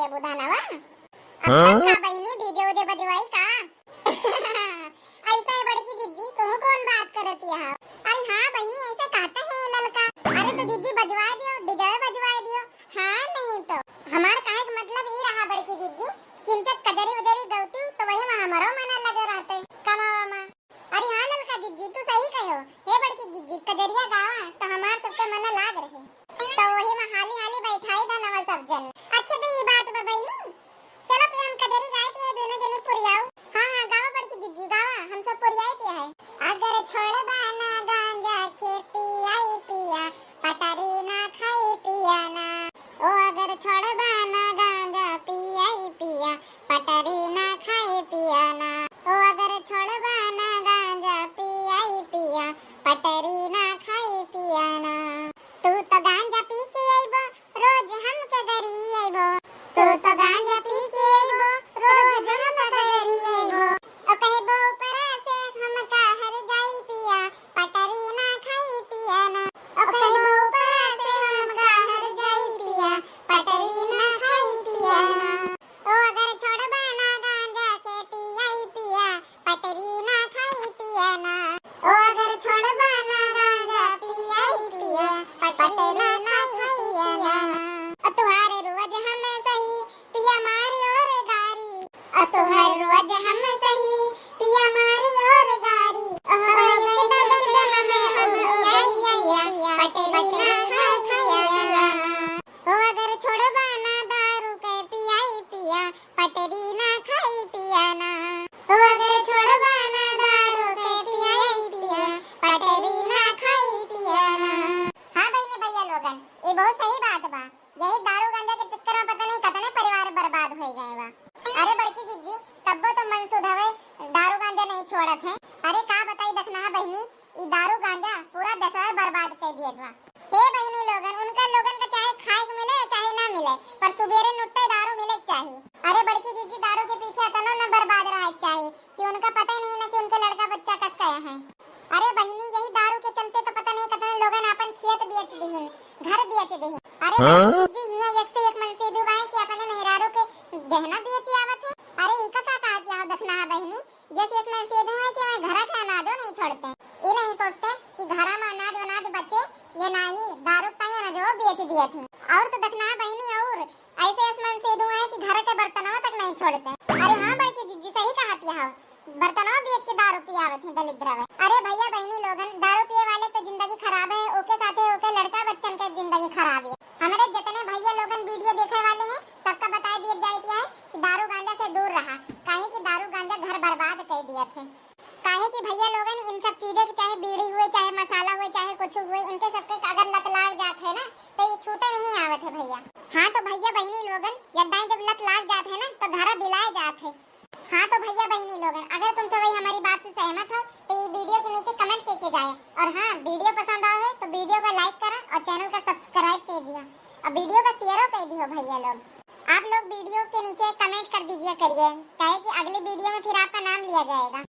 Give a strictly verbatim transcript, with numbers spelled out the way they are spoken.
देबू धनवा। अब हाँ? का बहिनी, डीजे उजे बजवाई का? ऐसा है बड़की जिज्जी, तू कौन बात करत यहाँ? अरे हाँ बहिनी, ऐसे कहते हैं ललका। अरे तो जिज्जी बजवा दियो, डीजे बजवा दियो। हाँ नहीं तो हमार कहे के मतलब ई रहा बड़की जिज्जी, किंचक कजरी उजरी गौती तो वही में हमारो मन लगे रहते कमावा में। अरे हाँ ललका जिज्जी, तू सही कहो। हे बड़की जिज्जी, कजरिया गावा तो हमार सबके मन लाग रहे। तो वही में हाली हाली बैठाई दा नवा सब जने। अच्छा तो ई बात बा बहिनी, चलो फिर हम कजरी गाए के है, दोनों जने पुरियाओ। हाँ हाँ गावा बड़की जिज्जी गावा, हम सब पुरियाए के है। अगर छोड़बा ना गांजा के पियाई पिया, पटरी ना खाई पिया ना। ओ अगर छोड़बा ना गांजा पियाई पिया, पटरी ना खाई पिया ना। ओ अगर छोड़बा ना गांजा पियाई पिया, पटरी ना खाई पिया ना। तू तो गांजा पी के अइबो, रोज हमके गरी अइबो। तू तो गांजा पी के अइबो, रोज हमके गरी अइबो। ओ कहबो ऊपरा से हमका हर जाई पिया, पटरी ना खाई पिया ना। ओ कहबो ऊपरा से हमका हर जाई पिया, पटरी ना खाई पिया ना। ओ अगर छोड़बा ना गांजा के पियाई पिया, पटरी ना खाई पिया ना। ओ अगर छोड़बा ना गांजा पियाई पिया, पटरी ना खाई पिया ना। ओ तुहार रोज हम सही, पिया मारी और गारी। ओ तुहार रोज हम सही, पिया मारी और गारी। ओ एक दम से हमें हम पियाई पिया, पटरी ना खाई पिया ना। ओ अगर छोड़बा ना दारू के पियाई पिया, पटरी ना खाई पिया ना। ओ अगर छोड़बा ना दारू के पियाई पिया, पटरी ना खाई पिया ना। हाँ बहिनी भैया लोगन, ये बहुत सही बात बा। यही दारू गांजा के चक्कर में पता नहीं कितने परिवार बर्बाद हो गए बा। अरे बड़की जिज्जी, तब्बो तो मन सुधवे, दारू गांजा नहीं छोड़त है। अरे का बताई दखना बहिनी, ई दारू गांजा पूरा देशवा बर्बाद कर दियत बा। हे बहिनी लोगन, उनका लोगन का चाहे खाए के मिले चाहे ना मिले, पर सुबेरे उठते दारू मिले के चाही। अरे बड़की जिज्जी, दारू के पीछे इतना न बर्बाद रहे के चाही कि उनका पता ही नहीं ना कि उनके लड़का बच्चा कस गए हैं। अरे बहिनी, यही दारू के चलते तो पता नहीं कितने लोगन आपन खेत बेच दिहिन, घर बेच दिहिन। अरे हाँ? बड़की जिज्जी, हियां एक से एक मनसेधू बाए कि अपने मेहरारू के गहना बेच आवत है। अरे इका का कहत यहाँ दखना बहिनी, जैसे इसमें से है कि वह घरा के अनाजो नहीं छोड़ते, ये नहीं सोचते कि घरा में अनाज वनाज बचे या नाही, दारू ताई अनाजो बेच दिए थे। और तो दखना बहिनी, और ऐसे इसमें से है कि घर के बर्तनों तक नहीं छोड़ते। अरे हाँ बड़की जिज्जी, सही कहत यहाँ, बर्तनों बेच के दारू पियावत हैं दलिद्र वे। अरे भैया बहिनी लोगन, दारू पिए वाले तो जिंदगी खराब है, ओके साथे ओके लड़का बच्चन के जिंदगी खराब है। हमारे जितने भैया लोगन वीडियो देखे वाले हैं, सबका बता दिया जाए कि दारू गांजा से दूर रहा, काहे कि दारू गांजा घर बर्बाद कर दिया थे। काहे कि भैया लोगन इन सब चीजें के, चाहे बीड़ी हुए, चाहे मसाला हुए, चाहे कुछ हुए, इनके सबके अगर लत लाग जात है ना, तो ये छूटे नहीं आवत है भैया। हाँ तो भैया बहिनी लोगन, यद्दाएं जब लत लाग जात है ना, तो घरा बिलाए जात है। हाँ तो भैया बहिनी लोगन, अगर तुम सब हमारी बात से सहमत हो तो ये वीडियो के नीचे कमेंट करके जाए, और हाँ वीडियो पसंद आवे तो वीडियो को लाइक करा और चैनल का सब्सक्राइब कर दिया, और वीडियो का शेयरो कर दियो भैया लोग। आप लोग वीडियो के नीचे कमेंट कर दीजिए करिए, काहे कि अगली वीडियो में फिर आपका नाम लिया जाएगा।